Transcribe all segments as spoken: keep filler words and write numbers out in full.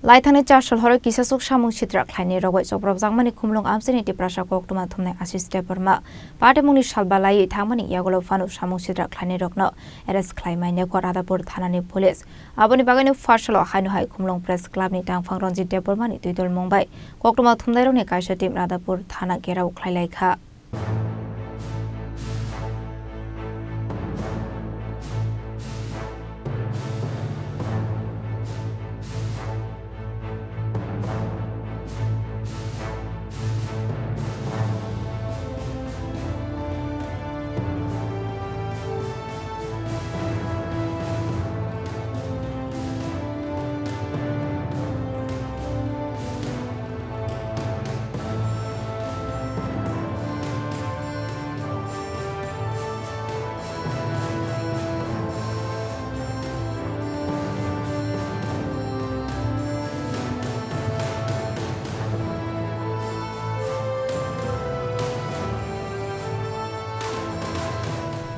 Laithangni char sal horo kisasuk samung sitra khlainai rok bai chopropjakmani Khumulwng amchaini Tiprasa koktwma thumnai Ashish Debbarma. Patimungni salba laiwi thangmani yagulo phano samung sitra khlainai rokno arrest khlai manya kho Radhapur thanani police. Aboni bagwino pharsalo haino hai Khumulwng Press Club ni tangphang Ranjit Debbarma ni twidulmung bai koktwma thumnai rokni kaisa team Radhapur thana gherao khlai lai kha.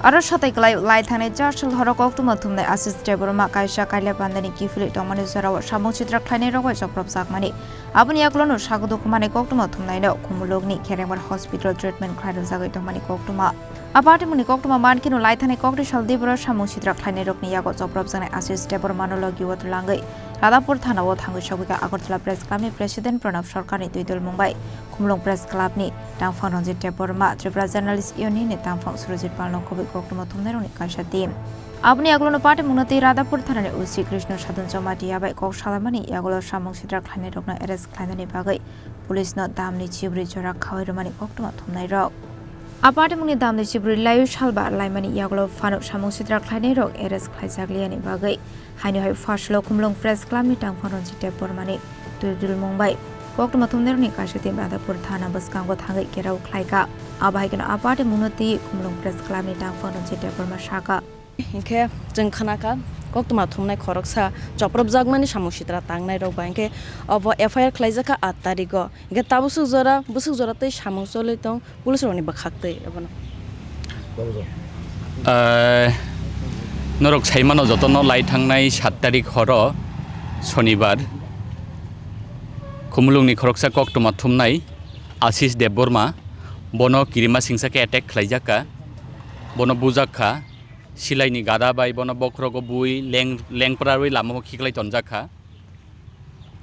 Aro satai kwlai laithangni char sal horo koktwma thumnai Ashish Debbarma kaisa kaila bandani kiphilwi tongmani jorao samung sitra khlainai rok bai chopropjakmani. Aboni yagulono sago dukhu manwi koktwma thumnaino Khumulwngni Kherengbar hospital treatment khlai rwjagwi tongmani koktwma. A patimungni koktwma mankheno laithani kokti sal diboro samung sitra khlainairokni yago chopropjaknai Ashish Debbarmano logi o twlangwi Radhapur thanao thangwi sogwikha Agartala Press Clubni President Pranab Sarkarni twidulmung bai Khumulwng Press Clubni tangphang Ranjit Debbarma, Tripura Journalist Unionni tangphang Surajit Palno khobwi koktwma thumnairokni kaisa team. Aboni yagulono patimungno tei Radhapur thanani O C Krishna Sadhan Jamatia bai kok salamani yagulo samung sitra khlainairokno arrest khlainani bagwi police no damni chibrwi jora khaui rwmani koktwma thumnairok. A patimungni damni chibrwi laiwi salba laimani yagulo phano samung sitra khlainairok arrest khlaijakliyani bagwi haino hai pharsalo Khumulwng Press Clubni tangphang Ranjit Debbarmani twidulmung bai koktwma thumnairokni kaisa team Radhapur thana bwskango thangwi gherao khlaikha. Abo hai kheno a patimungno twi Khumulwng Press Clubni tangphang Ranjit Debbarma sakha. Hinkhe chwng khna kha, koktwma thumnai khoroksa chopropjakmani samung sitra tangnairok bai hinkhe obo F I R khlaijakha aat tarigo. Hinkhe tabuk swk jora, bwswk jora tei samung choli tong police rokni bwkhaktwi obono. Eh, norok saimano jotono lai thangnai saat tarik horo sonibar Khumulwngni khoroksa koktwma thumnai Ashish Debbarma, bono kirima singsa khe attack khlaijakha, bono bujakha. Silaini gada bai bono bokhorogo bui leng, lengprarwi lamao khiklai tonjakha.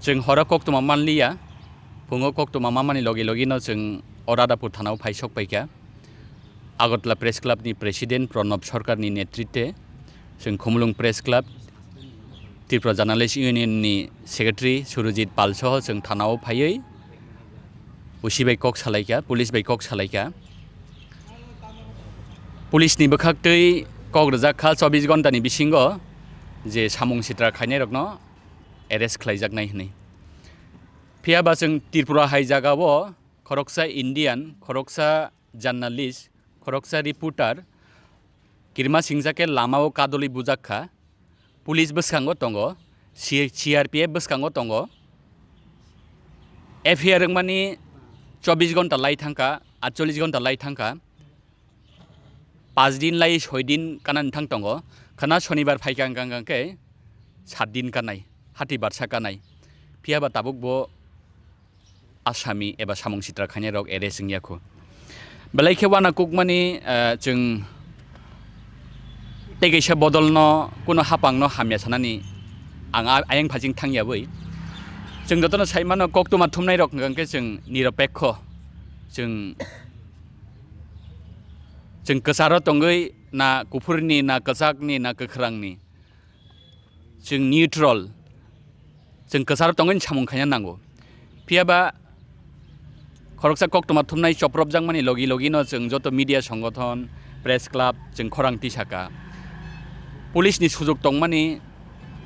Chwng horo koktwma manliya, phungo koktwma mamani logi logino chwng o Radhapur thanao phai sokpaikha. Agartala Press Clubni President Pranab Sarkarni netritwe chwng Khumulwng Press Club, Tripura Journalist Unionni Secretary Surajit Pal soho chwng thanao phaiwi O C bai kok salaikha, police bai kok salaikha. Police ni bwkhaktwi kok rwjak kha chobbish ghonta ni bisingo je samung sitra khainairokno arrest khlaijaknai hwnwi. Phiya ba chwng Tripura hai jagao khoroksa Indian, khoroksa journalist, khoroksa reporter kirima singsa khe lamao kadolwi bujak kha. Police bwskango tongo, C-, C R P F bwskango tongo. F I R wngmani chobbish ghonta lai thangkha, aatchollish ghonta lai thangkha. Paanch din lai soi din kanani thang tongo. Khana sonibar phaikha hwnkha hwnkha khe saat din kanai, hati barsa kanai. Phiya ba tabuk bo asami eba samung sitra khainairok arrest wngya kho. Belai khe uanakukmani, eh, chwng tei kaisa bodolno, kuno hapangno hamya sanani ang a-, ayang phajing thangya bai. Chwng jotono sai mano, koktwma thumnairok hwnkha khe chwng niropekho. Chwng, chwng kwcharo tongwi, na kuphurni, na kwchakni, na kwkhrangni. Chwng neutral, chwng kwcharo tongwi samung khaina nango. Phiya ba khoroksa koktwma thumnai chopropjakmani logi logino chwng joto media songothon, press club chwng khorang tisaka. Police ni sujuk tongmani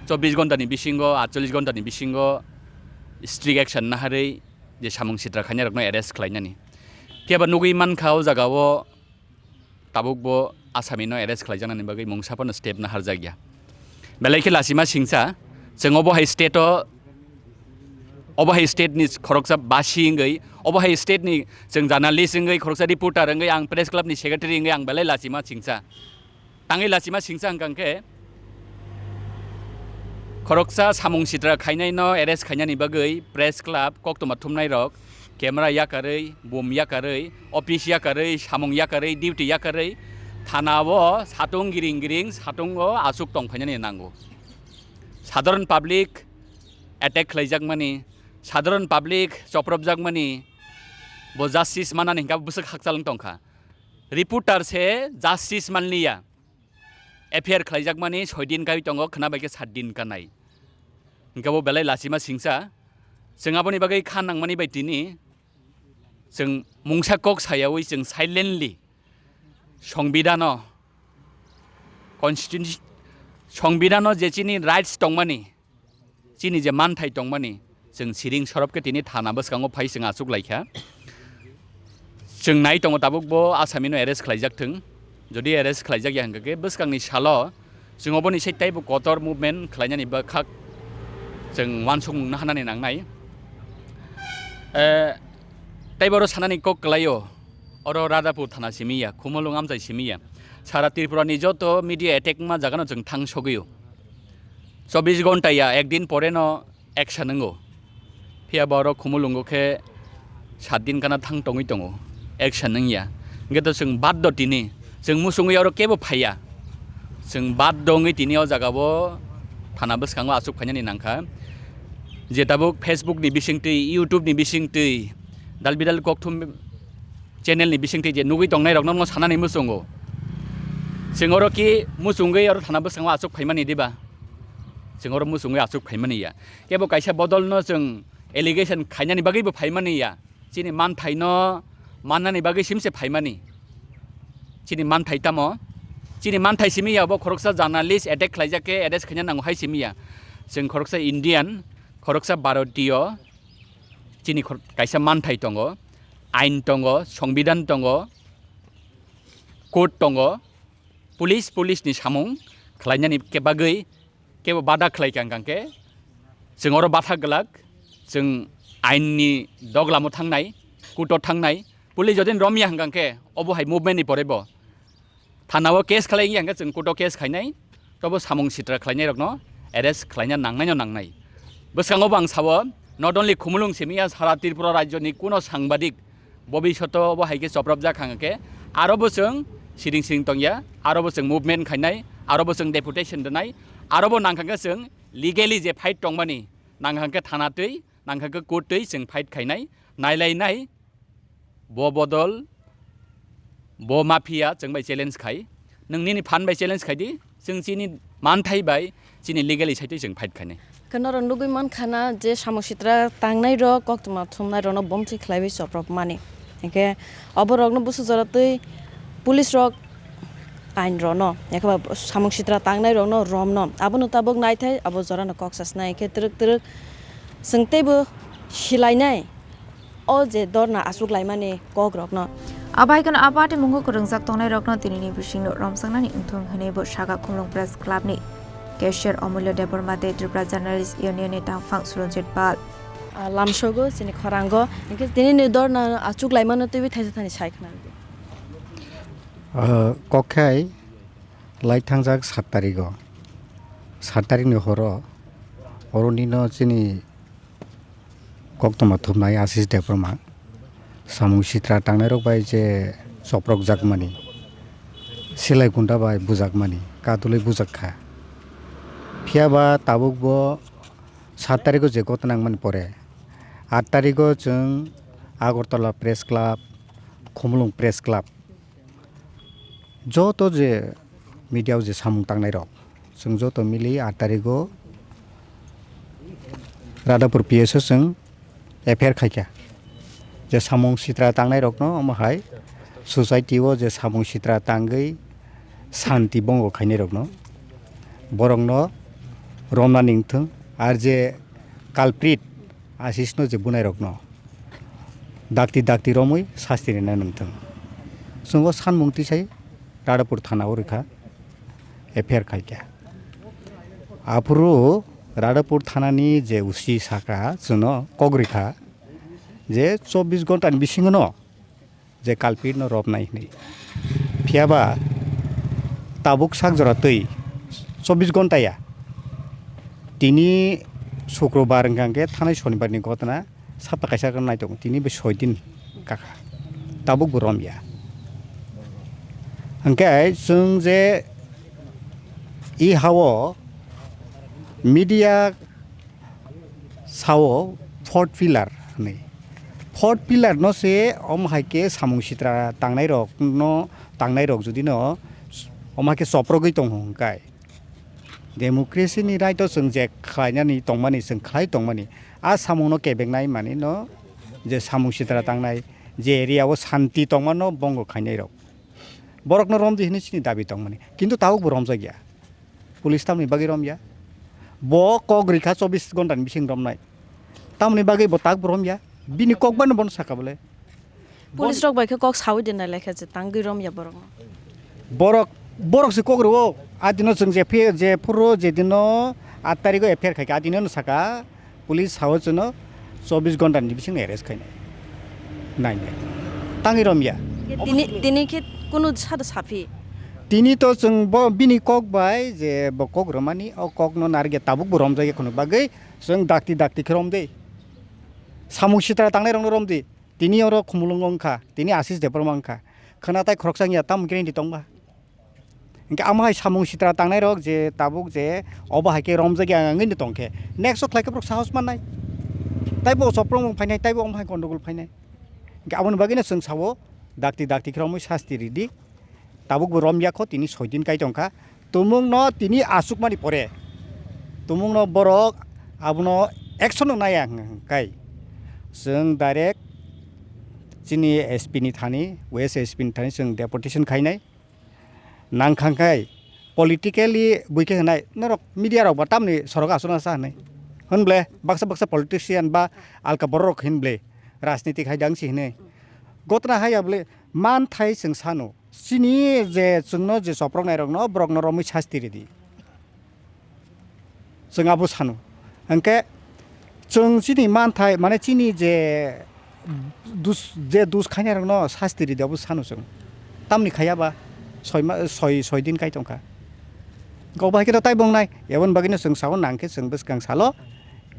chobbish ghonta ni bisingo, aatchollish ghonta ni bisingo strict action naharwi je samung sitra khainairokno arrest khlainani. Phiya ba nugwi mankha o jagao tabuk bo asami no arrest khlaijaknani bagwi mungsa phano step naharjakya. Belai khe lachima singsa, chwng obo hai state o, obo hai state ni khoroksa basi wngwi, obo hai state ni chwng journalist wngwi, khoroksa reporter wngwi, ang press club ni secretary wngwi ang belai lachima singsa. Tangwi lachima singsa hwnkha khe Khoroksa samung sitra khainaino arrest khainani bagwi press club koktwma thumnairok camera yakarwi, bum yakarwi, office yakarwi, samung yakarwi, duty yakarwi, thanao satung giring giring satungo aswk tongphainani nango. Sadharan public attack khlaijakmani, sadharan public chopropjakmani, bo justice manani hwnkhe bwswk hakchal wng tongkha. Reporter se justice manliya. F I R khlaijakmani soi din kai tongo, khwna bai khe sat din kanai. Hwnkhe bo belai lachima singsa. Chwng aboni bagwi kha nangmani bai tini chwng mungsa kok sayaui chwng silently Songbidano, Constitution, Songbidano je chini rights tongmani, chini je manthai tongmani, chwng siring sorop khe tini thana bwskango phai chwng achuk laikha. Chwng nai tongo tabuk bo asamino arrest khlaijak thwng. Jodi arrest khlaijak ya hwnkha khe bwskangni salo chwng oboni sai teibo kotor movement khlainani bwkhak chwng uansukmung no hanani nangnai. Eh, teibo oro sanani kok kwlaio, oro Radhapur thana simi ya, Khumulwng amchai simi ya. Sara Tripura ni joto media attack wngma jaga no chwng thang sogwio. Chobbish ghonta ya, ekdin pore no action wngo. Phiya ba oro Khumulwngo khe sat din kana thang tongwi tongo, action wngya. Hwnkhe to chwng baddo tini, chwng muchungwi oro kebo phaiya. Chwng baddo wngwi tini o jaga o thana bwskango achuk phainani nangkha. Je tabuk Facebook ni bisingtwi, YouTube ni bisingtwi, dal bidal kokthum channel ni bisingtwi je nugwi tongnai rokno no sanani muchungo. Chwng oro ki muchungwi oro thana bwskango achuk phaimani diba? Chwng oro muchungwi achuk phaimani ya. Kebo kaisa bodol no chwng allegation khainani bagwi bo phaimani ya. Chini manthai no mannani bagwi simse phaimani. Chini manthai tamo? Chini manthai simi ya bo khoroksa journalist attack khlaijak khe arrest khaina nango hai simi ya. Chwng khoroksa Indian, khoroksa Bharatiyo, chini khor-, kaisa manthai tongo, ain tongo, songbidhan tongo, court tongo, police, police ni samung khlainani khe bagwi kebo bada khlai kha hwnkha khe chwng oro bathak glak, chwng ain ni doglamo thangnai, court o thangnai, police jodin romya hwnkha khe obo hai movement ni pore bo thana o case khlai ya hwnkha chwng court o case khainai, tobo samung sitra khlainai rokno arrest khlaina nangnai no nangnai. Bwskango bo ang sao, not only Khumulwng simi ya, sara Tripura rajyo ni kuno sangbadik bobishoto bo hai khe chopropjak hwnkha khe aro bo chwng siring siring tongya, aro bo chwng movement khainai, aro bo chwng deputation rwnai, aro bo nangkha khe chwng legally je fight tongmani, nangkha khe thana twi, nangkha khe court twi chwng fight khainai, nailainai, bo bodol, bo mafia chwng bai challenge khai, nwng nini phan bai challenge khai di, chwng chini manthai bai chini legally saitwi chwng fight khainai. Khe norok nugwi mankha na je samung sitra tangnai rok, koktwma thumnai rokno bomthwi khlaiwi chopropmani. Hinkhe oborokno busu jora twi police rok ain rokno, yakhe ba samung sitra tangnai rokno romno. Abono tabuk naithai, abo jorano kok sasnai. Hinkhe twrwk twrwk chwng teibo silainai. O je dorna achuk laimani kok rokno. Abai kheno a party mungo kwrwngjak tongnai rokno tinini bisingno romsaknani wngthung hwnwi bo sakha Khumulwng Press Club ni cashier Omulya Debbarma tei Tripura Journalist Union ni tangphang Suranjit Pal. Ah, lamsogo chini khorango, hinkhe tinini dorna achuk laimano twiwi thaisa thani sai khna. Ah, kok khai lai thangjak sat tarigo, sat tarikni horo, oroni no chini koktwma thumnai Ashish Debbarma samung sitra tangnairok bai je chopropjakmani, silai gunda bai bujakmani, kadulwi bujakkha. Phiyaba tabukbo sat tarigo je gotna wngmani pore, at tarigo chwng Agartala Press Club, Khumulwng Press Club, joto je media o je samung tangnai rok, chwng joto mili at tarigo Radhapur P S o chwng F I R khaikha. Je samung sitra tangnai rokno omo hai society o je samung sitra tangwi santi bongo khainai rokno, borokno romna ningthwng, ar je culprit Ashish no je bunai rokno dakti dakti romwi sasti rina nangthwng. Chwng o sanmung tisai Radhapur thana o rwkha, F I R khaikha. Aphuru Radhapur thana ni je O C saka chwngno kok rikha je chobbish ghonta ni bisingo no je culprit no romnai hwnwi. Phiyaba tabuk sak jora twi chobbish ghonta ya Tini Sukrobar hwnkha hwnkhe thanai Sonibarni ghotona, sapta kaisa khe naitok, tini bo soi din kakha, tabuk bo romya. Hwnkhe chwng je e ha-o media sao fourth pillar hwnwi. Fourth pillar no se omo hai khe samung sitra tangnai rok no, tangnai rok jodi no omo hai khe choprogwi tong hwn kai. Democracy ni right o chwng je khlainani tongmani, chwng khlai tongmani, a samung no kebengnai mani no je samung sitra tangnai, je area o shanti tongma no bongo khainai rok. Borok no romdi hwnwi chini dabi tongmani. Kintu tabuk bo romjakya. Police tamni bagwi romya. Bo kok rikha chobbish ghonta ni bising romnai. Tamni bagwi bo tak bo romya. Bini kok bano bono saka bole. Police rok bai khe kok sawi din nai lai khe je tangwi romya borok no. Borok, borok se kok rwo. A dino chwng je phe-, je phuru je dino aat tarikh o F I R khai kha, a dino no saka. Police sao chwngno chobbish ghonta ni bising arrest khainai. Nai nai. Tangwi romya. Tini, tini khe kunu sada saphi. Tini to chwng bo bini kok bai je bo kok romani, o kok no narikya tabuk bo romjakya khunu bagwi chwng dakti dakti khe romdi. Samung sitra tangnai rokno romdi. Tini oro Khumulwng wngkha, tini Ashish Debbarma wngkha. Khwna tai khoroksa wngya, tamo khe nini tongba? Hinkhe amo hai samung sitra tangnai rok je tabuk je obo hai khe romjakya ang wngwi tongkhe, next o khlai khe borok sahos mannai. Taibo choprwng phainai, taibo omo hai gondogol phainai. Hinkhe aboni bagwino chwng sao, dakti dakti khe romwi sasti ridi. Tabuk bo romya kho, tini soi din kai tongkha. Tumungno tini achukmani pore, tumungno borok abono action no naya hwnkha hwnkhe, chwng direct chini S P ni thani, West S P ni thani chwng deputation khainai. Nangkha hwnkhe politically buikhe hwnai, norok media rok bo tamni sorok achukna sa hwnwi. Hwnble baksa baksa politician ba alka borok rok hinble rajniti khai dang si hwnwi. Gotna haya bole manthai chwng sano. Chini je chwngno je choproknairokno borokno romwi sasti ridi. Chwng abo sano. Hwnkhe chwng chini manthai, mane chini je dus, je dus khainairokno sasti ridi abo sano chwng. Tamni khaiya ba soi ma, soi, soi din kai tongkha. Obo hai khe to tai bongnai. Eboni bagwino chwng sao nang khe chwng bwskang salo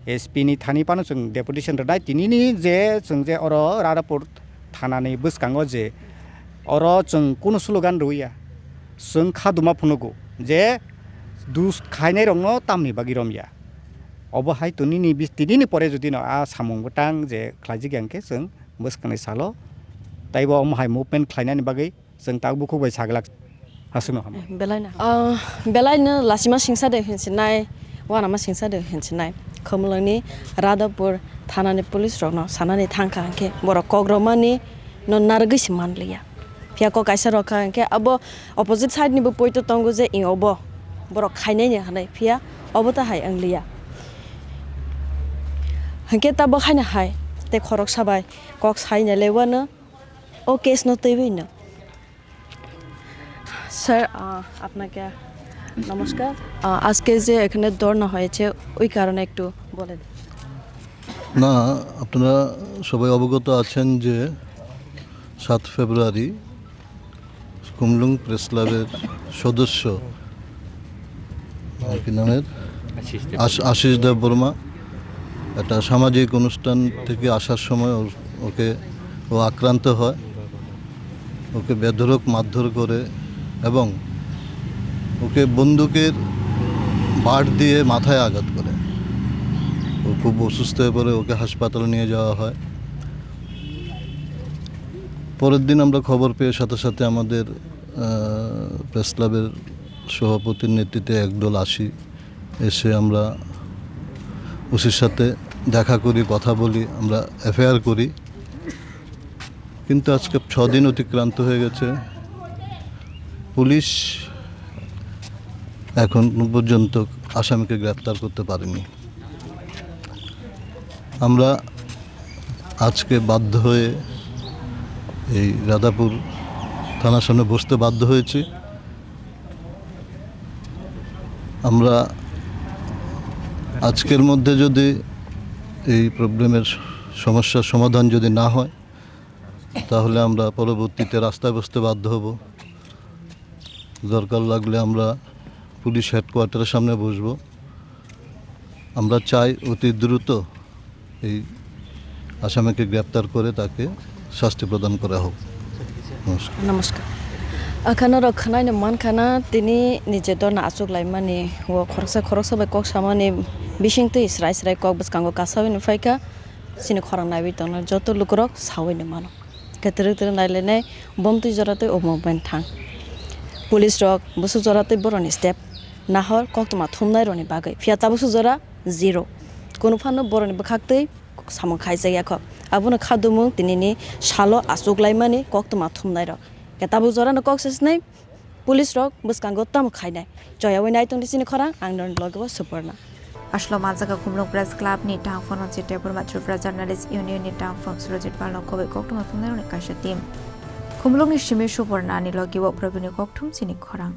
S P ni thani phano chwng deputation rwnai, tinini je chwng je oro Radhapur thanani bwskango je oro chwng kunu slogan rwya, chwng kha duma phunugo je dus khainairokno tamni bagwi romya. Obo hai tinini bis-, tinini pore jodi no a samung bwtang je khlaijak ya hwnkhe chwng bwskangni salo taibo omo hai movement khlainani bagwi chwng tak bukhuk bai saglak. Aswkno hamo. Belai no. Ah, belai no lasima singsa de hinsinai, wanama singsa de hinsinai. Khumulwngni Radhapur thanani police rokno sanani thangkha hwnkhe borok kok romani no narwgwi se manliya. Phiya kok kaisa rokha hwnkhe abo opposite side ni bo poito tongo je ing obo borok khainai ni hwnwi, phiya obo ta hai wngliya. Hwnkhe tabok haino hai tei khoroksa bai kok sai nai le wano o case no twiwi no. Sir, আহ, আপনাকে নমস্কার। আহ, আজকে যে এখানে ধর্ণা হয়েছে, ওই কারণে একটু বলেন। না, আপনারা সবাই অবগত আছেন যে সাত ফেব্রুয়ারি খুমলুং প্রেস ক্লাবের সদস্য, আহ, কি নামের? আশিস দেব। আশ-, আশিস দেব বর্মা একটা সামাজিক অনুষ্ঠান থেকে আসার সময় ও-, ওকে, ও আক্রান্ত হয়। ওকে বেধড়ক মারধর করে এবং ওকে বন্দুকের বাট দিয়ে মাথায় আঘাত করে। ও খুব অসুস্থ হয়ে পড়ে, ওকে হাসপাতালে নিয়ে যাওয়া হয়। পরের দিন আমরা খবর পেয়ে সাথে সাথে আমাদের, আহ, প্রেস ক্লাবের সভাপতির নেতৃত্বে একদল আসি, এসে আমরা ওসির সাথে দেখা করি, কথা বলি, আমরা এফআইআর করি। কিন্তু আজকে ছ দিন অতিক্রান্ত হয়ে গেছে, পুলিশ এখন পর্যন্ত আসামিকে গ্রেপ্তার করতে পারেনি। আমরা আজকে বাধ্য হয়ে এই রাধাপুর থানার সামনে বসতে বাধ্য হয়েছি। আমরা আজকের মধ্যে যদি এই প্রবলেমের সমস্যার সমাধান যদি না হয়, তাহলে আমরা পরবর্তীতে রাস্তায় বসতে বাধ্য হব। দরকার লাগলে আমরা পুলিশ হেডকোয়ার্টারের সামনে বসবো। আমরা চাই অতি দ্রুত এই আসামিকে গ্রেপ্তার করে তাকে শাস্তি প্রদান করা হোক। নমস্কার। নমস্কার। Akhano rok khwnaino mankha na tini nije dorna achuk laimani o khoroksa khoroksa bai kok samani bisingtwi srai srai kok bwskango kasawi no phaikha. Chini khorang naiwi tongnai joto lukurok sawi no mano. Khe twrwk twrwk nailainai, bomtwi joratwi omo bai thang. Police rok bwswk joratwi boroni step nahor koktwma thumnai rokni bagwi. Phiya tabuk swk jora zero. Kunu phano boroni bwkhaktwi samung khaijak yakho. Abono khadumung tinini salo achuk laimani koktwma thumnai rok. Khe tabuk jorano kok sisnai. Police rok bwskango tamo khainai. Choyawi nai tongdi chini khorang, ang norok logi o Suporna. Aslo manjaka Khumulwng Press Club ni tangphano Chitya Burma Tripura Journalist Union ni tangphon Surajit Pal no khoboi koktwma thumnai rokni kaisa team. Khumulwng ni simi Suporna ni logi o Probini kokthum chini khorang.